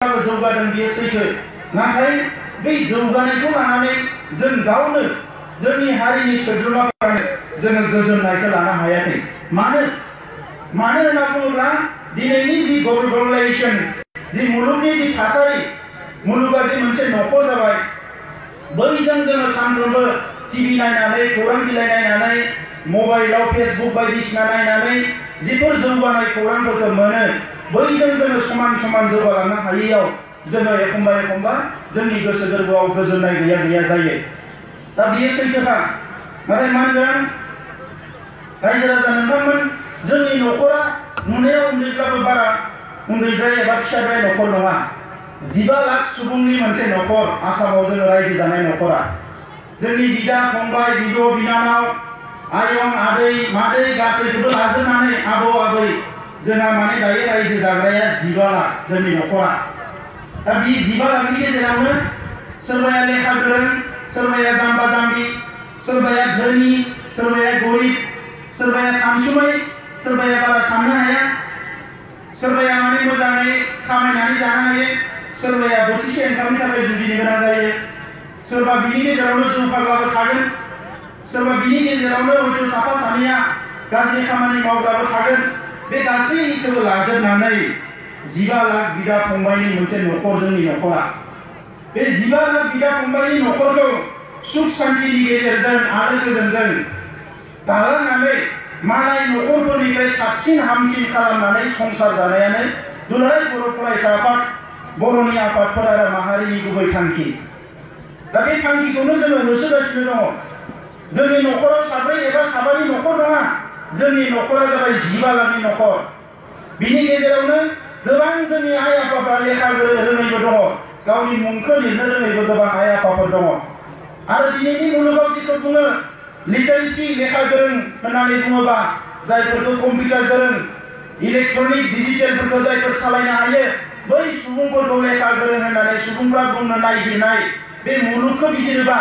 जौगादों बेयो सैथो, नाथाय बै जौगानायखौ लानानै जों गावनो जोंनि हारिनि सोद्रोमाफोरानो जोङो गोजोननायखौ लानो हायाखै। मानो होनना बुङोब्ला दिनैनि जि ग्लबेलाइजेशन, जि मुलुगनि जि थासारि, मुलुगा जि मोनसे न'खर जाबाय, बैजों जोङो सानफ्रोमबो टिभि नायनानै, खौरां बिलाइ नायनानै, मबाइलाव फेसबुक बायदिसिना नायनानै जिफोर जौगानाय खौरांफोरखौ मोनो, बैजों जोङो समान समान जौगालांनो हायैयाव जोङो एखम्बा जोंनि गोसो गोरबोआव गोजोननाय गैया जायो। दा बेयो सैथोखा। नाथाय मा होनगोन रायजो राजा नोंथांमोन, जोंनि न'खरा नुनायाव उन्दैब्लाबो बारा उन्दैद्राय एबा फिसाद्राय न'खर नङा। 15 लाख सुबुंनि मोनसे न'खर आसामाव जोङो रायजो जानाय न'खरा। जोंनि बिदा फंबाय, बिब' बिनानाव, आयं आदै मादै गासैखौबो लाजोबनानै आबौ आबै जोंहा माने दायो रायजो जाग्राया 15 लाख जोंनि न'खरा। दा बे 15 लाखनि गेजेरावनो सोरबाया लेखा गोरों, सोरबाया जाम्बा जाम्बि, सोरबाया धोनि, सोरबाया गरिब, सोरबाया सानसुमै, सोरबाया बारा साननो हाया, सोरबाया माने मोजाङै खामायनानै जानो हायो, सोरबाया बोथिसे ओंखामनि थाखाय जुजिनो गोनां जायो, सोरबा बिनि गेजेरावनो जौ फाग्लाबो थागोन, सोरबा बिनि गेजेरावनो हयथ' साफा सानैया गाज्रि खामानि मावग्राबो थागोन। बे गासैखौबो लाजोबनानै 15 लाख बिदा फंबायनि मोनसे न'खर जोंनि न'खरा। बे 15 लाख बिदा फंबायनि न'खरखौ सुख शान्तिनि गेजेरजों आलो गोजोनजों दालांनानै मालाय न'खरफोरनिफ्राय साबसिन हामसिन खालामनानै संसार जानायानो दुलाराय बर' फरायसा आफाद, बर'नि आफादफोर आरो माहारिनि गुबै थांखि। दा बे थांखिखौनो जोङो होसोगासिनो दङ। जोंनि न'खराव साब्रै एबा साबानि न'खर नङा, जोंनि न'खरा जाबाय 15 लाखनि न'खर। बिनि गेजेरावनो गोबां जोंनि आइ आफाफ्रा लेखा रोङैबो दङ, गावनि मुंखौ लिरनो रोङैबो गोबां आइ आफाफोर दङ। आरो दिनैनि मुलुगाव जिखौ बुङो लिटारेसि, लेखा गोरों होननानै बुङोबा जायफोरखौ कम्पिउटार गोरों, इलेक्ट्रनिक डिजिटेलफोरखौ जायफोर सालायनो हायो, बै सुबुंफोरखौ लेखा गोरों होननानै सुबुंफ्रा बुंनो नागिरनाय बे मुलुगखौ बिजिरोबा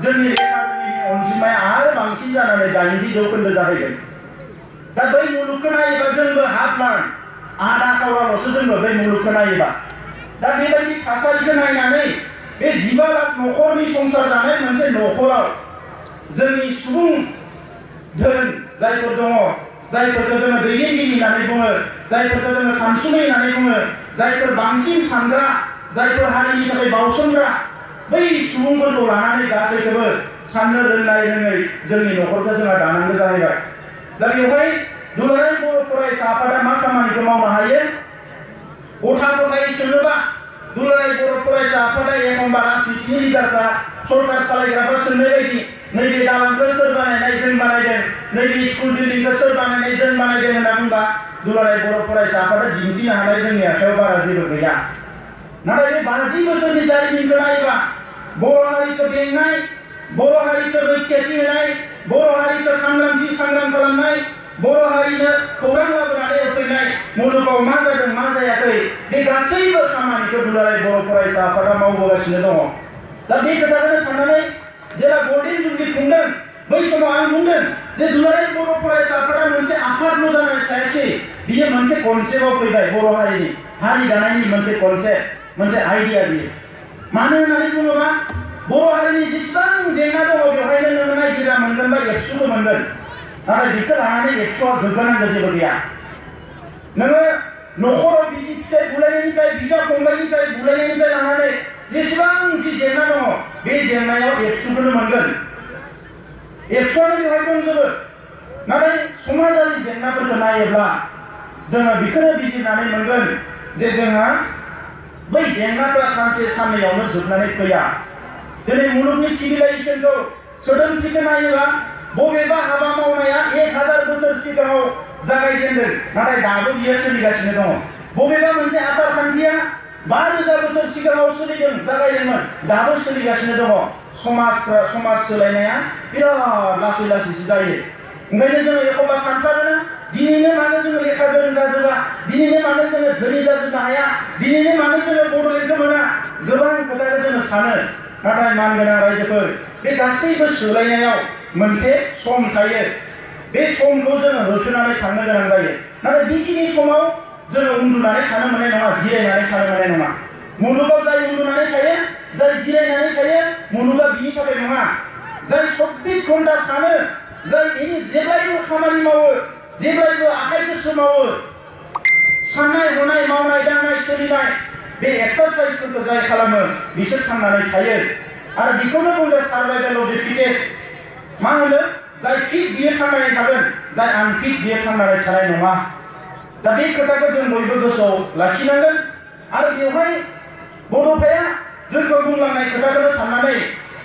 जोंनि लेखा रोङैनि अनजिमाया आरो बांसिन जानानै 80% जाहैगोन। दा बै मुलुगखौ नायोबा जोंबो हाफ लाख, आधा खावराल'सो जोंबो बै मुलुगखौ नायोबा। दा बेबायदि थासारिखौ नायनानै बे 15 लाख न'खरनि संसार जानाय मोनसे न'खराव जोंनि सुबुं धोन जायफोर दङ, जायफोरखौ जोङो दैदेनगिरि होननानै बुङो, जायफोरखौ जोङो सानसुमै होननानै बुङो, जायफोर बांसिन सानग्रा, जायफोर हारिनि थाखाय बावसोमग्रा, बै सुबुंफोरखौ लानानै गासैखौबो साननो रोंनाय रोङै जोंनि न'खरखौ जोंहा दानांगौ जाहैबाय। दा बेवहाय दुलाराय बर' फरायसा आफादा मा खामानिखौ मावनो हायो? गथा गथायै सोङोबा दुलाराय बर' फरायसा आफादा एखम्बा राजनितिनि लिडारफ्रा, सरकार सालायग्राफ्रा सोंनाय बायदि नैबे दालांखौ सोर बानायनाय? जों बानायदों। नैबे स्कुल बिल्डिंखौ सोर बानायनाय? जों बानायदों होनना बुंबा दुलाराय बर' फरायसा आफादा दिन्थिनो हानाय जोंनि आखायाव बारा जेबो गैया। नाथाय बे 50 बोसोरनि जारिमिनखौ नायोबा बर' हारिखौ बेंनाय, बर' हारिखौ रैखाथि होनाय, बर' हारिखौ सांग्रां खालामनाय, बर' हारिनो खौरां लाबोनानै होफैनाय, मुलुगाव मा जादों मा जायाखै, बे गासैबो खामानिखौ दुलाराय बर' फरायसा आफादा मावबोगासिनो दङ। दा बे खोथाखौनो साननानै जेब्ला गल्डेन जुबलि खुंदों, बै समाव आं बुंदों जे दुलाराय बर' फरायसा आफादा मोनसे आफादल' जानानै थायासै, बियो मोनसे कनसेप्टआव फैबाय। बर' हारिनि हारि दानायनि मोनसे कनसेप्ट, मोनसे आइडिया बियो। मानो होननानै बुङोबा बर' हारिनि जेसेबां जेंना दङ बेवहायनो नोङो नायगिरा मोनगोन बा एबसुखौ मोनगोन। नाथाय बेखौ लानानै एबसुआ गोग्गानांगौ जेबो गैया। नोङो न'खराव बिसि फिसाय बुलायनायनिफ्राय, बिदा फंबायनिफ्राय बुलायनायनिफ्राय लानानै जेसेबां जि जेंना दङ बे जेंनायाव एबसुखौनो मोनगोन। एबसुआनो बेवहाय दंजोबो। नाथाय समाजारि जेंनाफोरखौ नायोब्ला जोङो बेखौनो बिजिरनानै मोनगोन जे जोंहा बै जेंनाफ्रा सानसे साननैयावनो जोबनानै फैया। दिनै मुलुगनि सिभिलाइजेसनखौ, सोदोमस्रिखौ नायोबा बबेबा हाबा मावनाया 1000 बोसोर सिगाङाव जागायजेनदों, नाथाय दाबो बियो सोलिगासिनो दङ। बबेबा मोनसे आसार खान्थिया 5000 बोसोर सिगाङाव जागायदोंमोन, दाबो सोलिगासिनो दङ। समाज सोलायनाया बिराद लासैसो जायो। ओंखायनो जोङो एखम्बा सानफ्लाङोना दिनैनो मानो जोङो लेखा गोरों जाजोबा, दिनैनो मानो जोङो धोनि जाजोबनो हाया, दिनैनो मानो जोङो बड'लेण्डखौ मोना, गोबां खोथाखौ जोङो सानो। नाथाय मानगोनां रायजोफोर, बे गासैबो सोलायनायाव मोनसे सम थायो। बे समखौ जोङो होसोनानै थांनो गोनां जायो। नाथाय बेखिनि समाव जोङो उन्दुनानै थानो मोननाय नङा, जिरायनानै थानो मोननाय नङा। मुलुगाव जाय उन्दुनानै थायो जाय जिरायनानै थायो मुलुगा बिनि थाखाय नङा जाय 24 घन्टा सानो जाय बेनि जेब्लायबो खामानि मावो जेब्लायबो आखाइ गोसो मावो साननाय हनाय मावनाय दांनाय सोलिनाय बे एक्सारसाइजफोरखौ जाय खालामो बिसोर थांनानै थायो आरो बेखौनो बुङो सार्भाइभेल अफ द फिटेस्ट मा होनो जाय फिट बियो थांनानै थागोन जाय आनफिट बियो थांनानै थानाय नङा दा बे खोथाखौ जों बयबो गोसोआव लाखिनांगोन आरो बेवहाय बड'फाया जोंखौ बुंलांनाय खोथाखौनो साननानै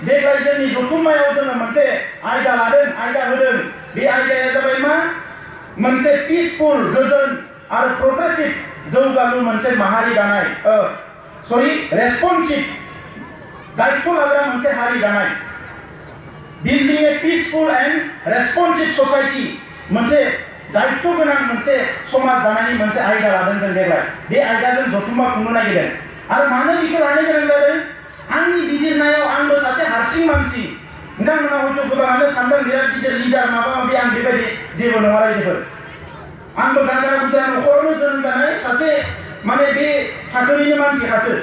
देग्लाय जोंनि जथुम्मायाव जोङो मोनसे आयदा लादों आयदा होदों बे आयदाया जाबाय मा मोनसे पिसफुल गोजोन आरो प्रग्रेसिभ जौगालु मोनसे माहारि दानाय रेसपन्सिभ दायित्व लाग्रा मोनसे हारि दानाय building a peaceful and responsive society मोनसे दायित्व गोनां मोनसे समाज दानायनि मोनसे आयदा लादों जों देग्लाय बे आयदाजों जथुम्मा खुंनो नागिरदों आरो मानो बेखौ लानो गोनां जादों आंनि बिजिरनायाव आंबो सासे हारसिं मानसि नोंथांमोना हयथ' गोबाङानो सानदों बिराद गिदिर लिडार माबा माबि आं बेबायदि जेबो नङा रायजोफोर आंबो गाजा गुजा न'खरावनो जोनोम जानाय सासे माने बे थाखोनिनो मानसिखासो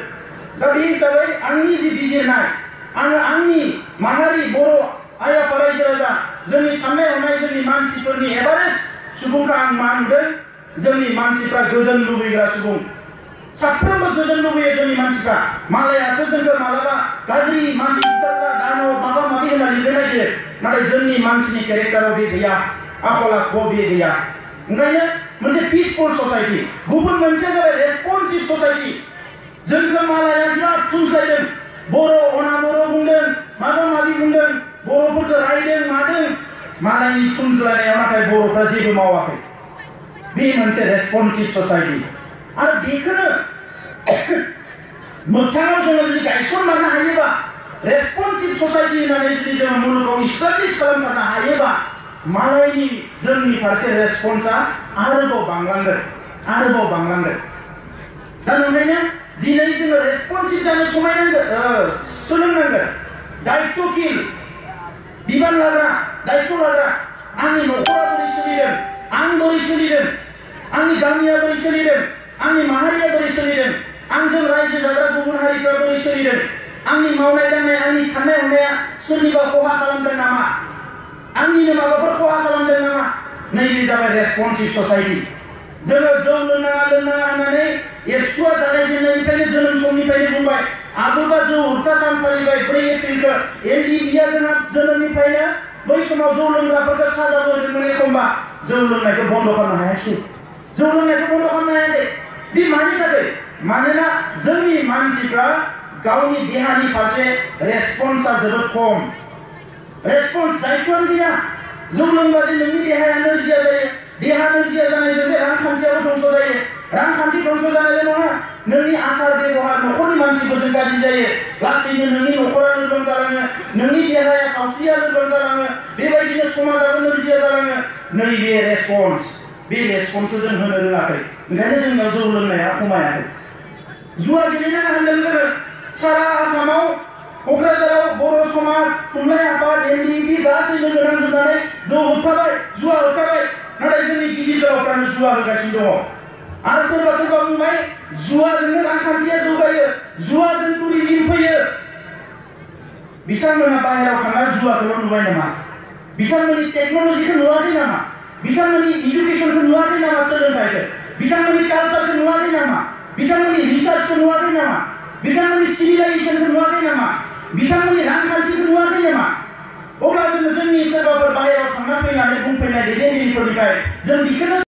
दा बे हिसाबै आंनि जि बिजिरनाय आङो आंनि माहारि बर' आइ आफा रायजो राजा जोंनि साननाय हनाय जोंनि मानसिफोरनि एभारेज सुबुंफ्रा आं मा नुदों जोंनि मानसिफ्रा गोजोन लुबैग्रा सुबुं साफ्रोमबो गोजोन लुबैयो जोंनि मानसिफ्रा मालायासो जोंखौ मालाबा गाज्रि मानसि दानब माबा माबि होनना लिरनो नागिरो नाथाय जोंनि मानसिनि केरेक्टाराव बे गैया आखल आखुआव बे गैया ओंखायनो मोनसे पिसफुल ससाइटि गुबुन मोनसेया जाबाय रेसपन्सिभ ससाइटि जोंखौ मालाया बिराद थुनज्लायदों बर' अना बर' बुंदों माबा माबि बुंदों बर'फोरखौ रायदों मादों मालायनि थुनज्लायनायाव नाथाय बर'फ्रा जेबो मावाखै बे मोनसे रेसपन्सिभ ससाइटि आरो बेखौनो मोगथाङाव जोङो जुदि गायसनलांनो हायोबा रेसपन्सिभ ससाइटि होननानै जुदि जोङो मुलुगाव इस्टाब्लिश खालामथारनो हायोबा मालायनि जोंनि फारसे रेसपन्सआ आरोबाव बांलांगोन दा ओंखायनो दिनै जोङो रेसपन्सिभ जानो सोलोंनांगोन दायित्वशील बिबान लाग्रा दायित्व लाग्रा आंनि न'खरा बोरै सोलिदों आं बोरै सोलिदों आंनि गामिया बोरै सोलिदों आंनि माहारिया बोरै सोलिदों आंजों रायजो जाग्रा गुबुन हारिफ्रा बोरै सोलिदों आंनि मावनाय दांनाय आंनि साननाय हनाया सोरनिबा खहा खालामदों नामा आंनिनो माबाफोर खहा खालामदों नामा नैबे जाबाय रेसपन्सिभ ससाइटि जोङो जौ लोंनाङा होननानै एबसुआ जागायजेननायनिफ्रायनो जोनोम समनिफ्रायनो बुंबाय आगोलबा जौ होबथा सान फालिबाय 4 एप्रिलखौ एनडिबिआ जोंहा जोनोमनिफ्रायनो बै समाव जौ लोंग्राफोरखौ साजा होदोंमोन एखम्बा जौ लोंनायखौ बन्द खालामनो हायासै जौ लोंनायखौ बन्द खालामनो हायाखै बे मानि थाखाय मानोना जोंनि मानसिफ्रा गावनि देहानि फारसे रेसपन्सआ जोबोद खम रेसपन्स दायित्वआनो गैया जौ लोंबा जे नोंनि देहाया नोरजिया जायो देहा नोरजिया जानायजों बे रांखान्थियाबो धंस जायो रांखान्थि धंस जानायल' नङा नोंनि आसार बेबहार न'खरनि मानसिफोरजों गाज्रि जायो लासैनो नोंनि न'खरा लोरबां जालाङो नोंनि देहाया सावस्रिया लोरबां जालाङो बेबायदिनो समाजाबो नोरजिया जालाङो नैबे रेसपन्स बे रेसपन्सखौ जों होनो रोङाखै ओंखायनो जोंनाव जौ लोंनाया खमायाखै जुवा गेलेनाङा होनदों जोङो सारा आसामाव क'क्राझाराव बर' समाज थुनलाइ आफाद एनडिबि गासै लोगो नांजोबनानै जौ होबथाबाय जुवा होबथाबाय नाथाय जोंनि गिदिर गोलावफ्रानो जुवा होगासिनो दङ आरो सोरबा सोरबा बुंबाय जुवाजोंनो रांखान्थिया जौगायो जुवाजों टुरिजिम फैयो बिथांमोना बाहेरायाव थांना जुवाखौल' नुबाय नामा बिथांमोननि टेक्न'लजिखौ नुवाखै नामा बिथांमोननि इडुकेसनखौ नुवाखै नामा सोलोंथाइखौ बिथांमोननि कालचारखौ नुवाखै नामा बिथांमोननि रिसार्चखौ नुवाखै नामा बिथांमोननि सिभिलाइजेसनखौ नुवाखै नामा बिथांमोननि रांखान्थिखौ नुवाखै नामा अब्ला जोङो जोंनि सोरबाफोर बाहेरायाव थांना फैनानै बुंफैनाय दैदेनगिरिफोरनिफ्राय जों बेखौनो